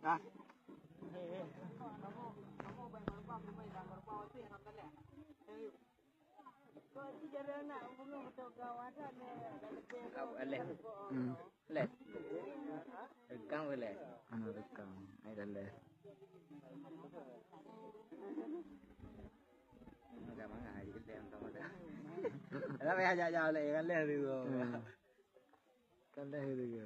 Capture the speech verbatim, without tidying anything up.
Ah. Abu Aleh. Hmm. Leh. Rekam ke leh? Anu rekam. Ai dah leh. Agak mangat hari leh entah mana. Dah payah jauh-jauh leh, kan leh tu. Hmm. Kan leh tu ke?